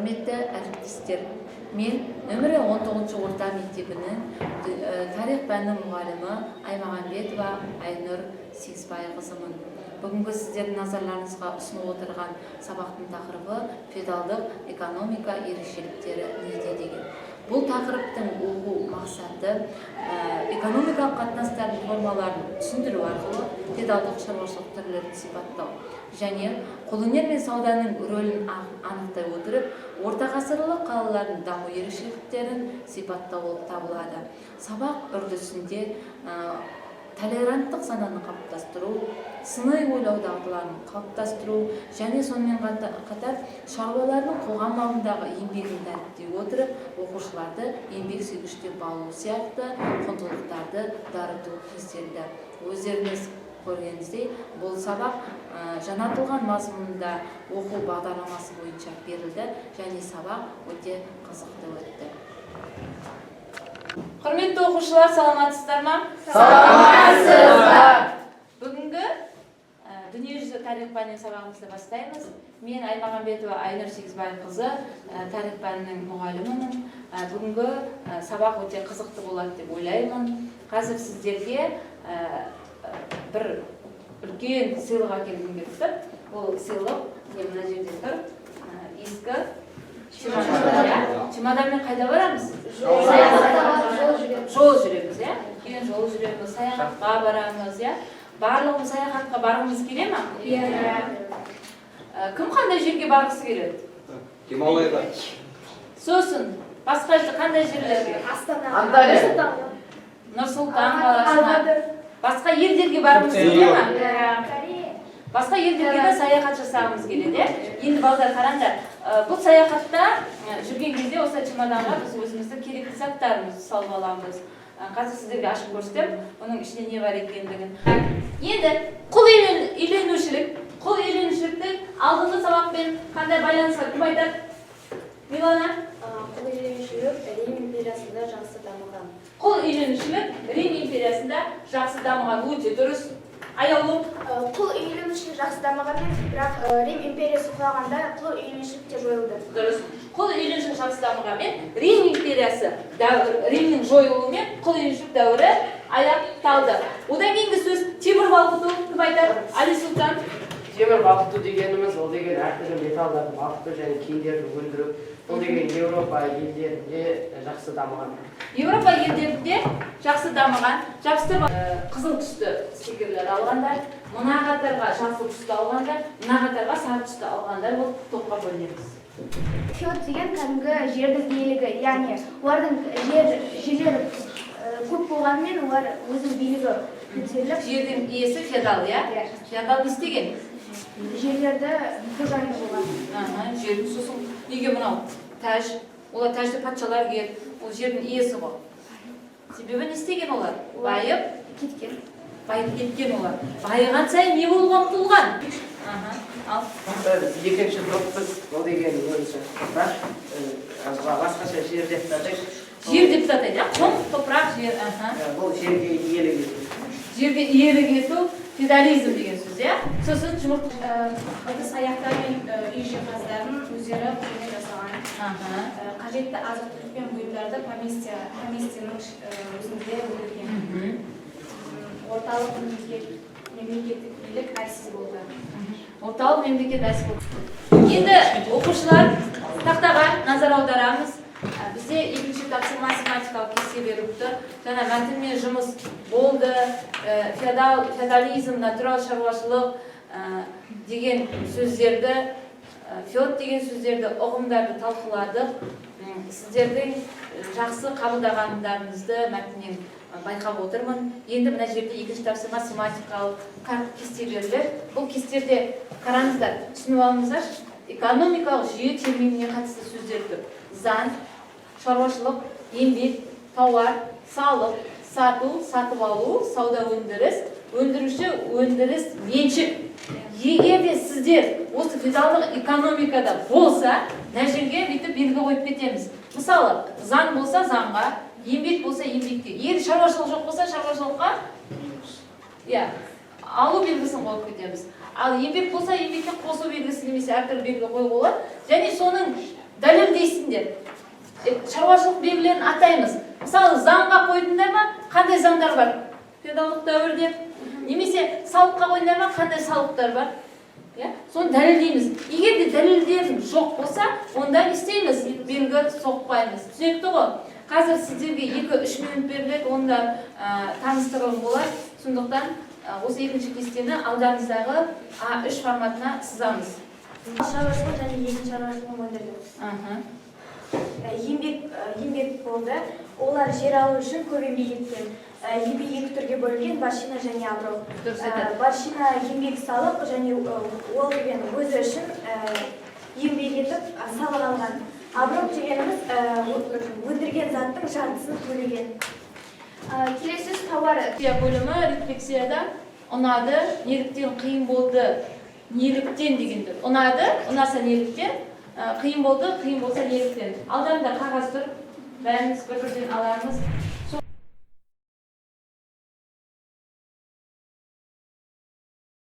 Құрметті әріптестер, мен нөмірі 19 орта мектебінің тарих пәнінің мұғалімі Аймағамбетова Айнұр Сегізбайқызымын. Бүгінгі сіздердің назарларыңызға ұсынып отырған сабақтың тақырыбы «Феодалдық экономика ерекшеліктері неде?» деген. Бұл тақырыптың оқу мақсаты экономикалық қатынастардың формаларын түсіндіру арқылы феодалдық шаруашылық түрлерін сипаттау және қолөнер мен сауданың рөлін анықтай отырып, ортағасырлық қалалардың даму ерекшеліктерін сипаттау болып табылады. Сабақ үрдісінде толеранттық сананы қалыптастыру, сыни ойлау дағдыларын қалыптастыру және сонымен қатар шаруалардың қоғам алдындағы еңбегін дәріптей отырып, оқушыларды еңбек сүйгіштікке баулу сияқты құндылықтарды дарыту көзделді. Өздеріңіз көргеніңіздей, бұл сабақ жаңартылған мазмұнда оқу бағдарламасы бойынша берілді және сабақ өте қызықты өтті. Құрметті оқушылар, саламатсыздар ма? Саламатсыз. Бүгінгі дүниежүзі тарих пәнінен сабағымызды бастаймыз. Мен Аймағамбетова Айнұр Сегізбайқызы, тарих пәнінің мұғалімімін. Бүгінгі сабақ өте қызықты болады деп ойлаймын. Қазір сіздерге бір үлкен сыйлық әкелгім келіп тұр. Ол сыйлық міне, мына жерде тұр. Ескі чемодан, иә? Чемоданмен қайда барамыз? Жол жүреміз, иә, үлкен жол жүреміз, саяхатқа барамыз, иә. Барлығымыз саяхатқа барғымыз келе ма? Иә. Кім қандай жерге барғысы келеді? Гималайға. Сосын басқа қандай жерлерге? Астана. Анталия. Нұр Сұлтан қаласына. Басқа елдерге барғымыз келе ма? Корея. Басқа елдерге де саяхат жасағымыз келеді, иә. Енді, балдар, қараңдар, бұл саяхатта жүрген кезде осы чемоданға біз өзіміздің керекті заттарымызды салып аламыз. Қазір сіздерге ашып көрсетемін оның ішінде не бар екендігін. Енді құл үйленушілік, құл үйленушіліктің алдыңғы сабақпен қандай байланысы бар, кім айтады? Милана. Құл иеленушілік Рим империясында жақсы дамыған. Құл иеленушілік Рим империясында жақсы дамыған, өте дұрыс. Аяулым. Құл иеленушілік жақсы дамығанмен, бірақ Рим империясы құлағанда құл иеленушілік те жойылды. Дұрыс, құл иеленушілік жақсы дамығанмен, Рим империясы дәуір, Римнің жойылуымен құл иеленушілік дәуірі аяқталды. Одан кейінгі сөз темір балқыту, кім айтады? Али Сұлтан. Темір балқыту дегеніміз ол деген әртүрлі металдарды балқыту және кендерді өндіру. Бұл деген Еуропа елдерінде жақсы дамыған. Еуропа елдерінде жақсы дамыған. Жабыстырма. Қызыл түсті стикерлер алғандар, мына қатарға жасыл түсті алғандар, мына қатарға сары түсті алғандар болып топқа бөлінеміз. Феод деген кәдімгі жердің иелігі, яғни олардың жерлері көп болғанымен, олар өзінің билігі көтеріліп Жердің иесі феодал, иә? Иә. Феодал не істеген? Жерлерді қожайыны болған. Аха, жер. Сосын неге мынау тәж? Олар тәжді патшалар киеді, ол жердің иесі ғой. Себебі не істеген олар? Байып кеткен. Байып кеткен олар. Байыған сайын не болуға ұмтылған? Аха, ал. Біз екінші топпыз. Ол деген бойынша топырақ, басқаша жер деп те атайды. Жер деп те атайды, иә, құм, топырақ, жер, аха. Бұл жерге иелік ету. Жерге иелік ету феодализм деген сөз, иә. Сосын жұмыртқа. Ыдыс аяқтар мен үй жиһаздарын өздері қолмен жасаған. Қажетті азық түлік пен бұйымдарды поместьенің өзінде өндірген. Орталық мемлекеттік билік әлсіз болды. Орталық мемлекет әлсіз болды. Енді, оқушылар, тақтаға назар аударамыз. Бізде екінші тапсырма семантикалық кесте беріліп тұр. Жаңа мәтінмен жұмыс болды. Феодал, феодализм, натурал шаруашылық деген сөздерді, феод деген сөздерді, ұғымдарды талқыладық. Сіздердің жақсы қабылдағандарыңызды мәтіннен байқап отырмын. Енді мына жерде екінші тапсырма семантикалық кесте беріледі. Бұл кестерде, қараңыздар, түсініп алыңыздаршы, экономикалық жүйе терминіне қатысты сөздер тұр: заң, шаруашылық, еңбек, тауар, салық, сату, сатып алу, сауда, өндіріс, өндіруші, өндіріс, меншік. Егер де сіздер осы феодалдық экономикада болса, мына жерге бүйтіп белгі қойып кетеміз. Мысалы, заң болса заңға, еңбек болса еңбекке, егер шаруашылық жоқ болса, шаруашылыққа, иә, алу белгісін қойып кетеміз, ал еңбек болса, еңбекке қосу белгісі немесе әртүрлі белгі қоюға болады. Және соның Дәлелдейсіңдер. Шаруашылық белгілерін атаймыз. Мысалы, заңға қойдыңдар ма, қандай заңдар бар феодалдық дәуірде, немесе салыққа қойдыңдар ма, қандай салықтар бар, иә, соны дәлелдейміз. Егер де дәлелдерің жоқ болса, онда не істейміз? Белгі соқпаймыз. Түсінікті ғой? Қазір сіздерге 2-3 минут беріледі, онда таныстырылым болады. Сондықтан осы екінші кестені алдарыңыздағы А3 форматына сызамыз. Шаруашылық және егін шаруашылығын өндірді. Еңбек болды. Олар жер алу үшін көп еңбек еткен. Еңбек екі түрге бөлінген: барщина және оброк. Дұрыс айтады. Барщина еңбек салық және ол деген өзі үшін еңбек етіп салық алған. Оброк дегеніміз өндірген заттың жартысын төлеген. Келесі тауар Рефлексия бөлімі. Рефлексияда ұнады, неліктен, қиын болды, неліктен дегенді. Ұнады, ұнаса неліктен, қиын болды, қиын болса неліктен. Алдарында қағаз тұр, бәріміз бір бірден аламыз.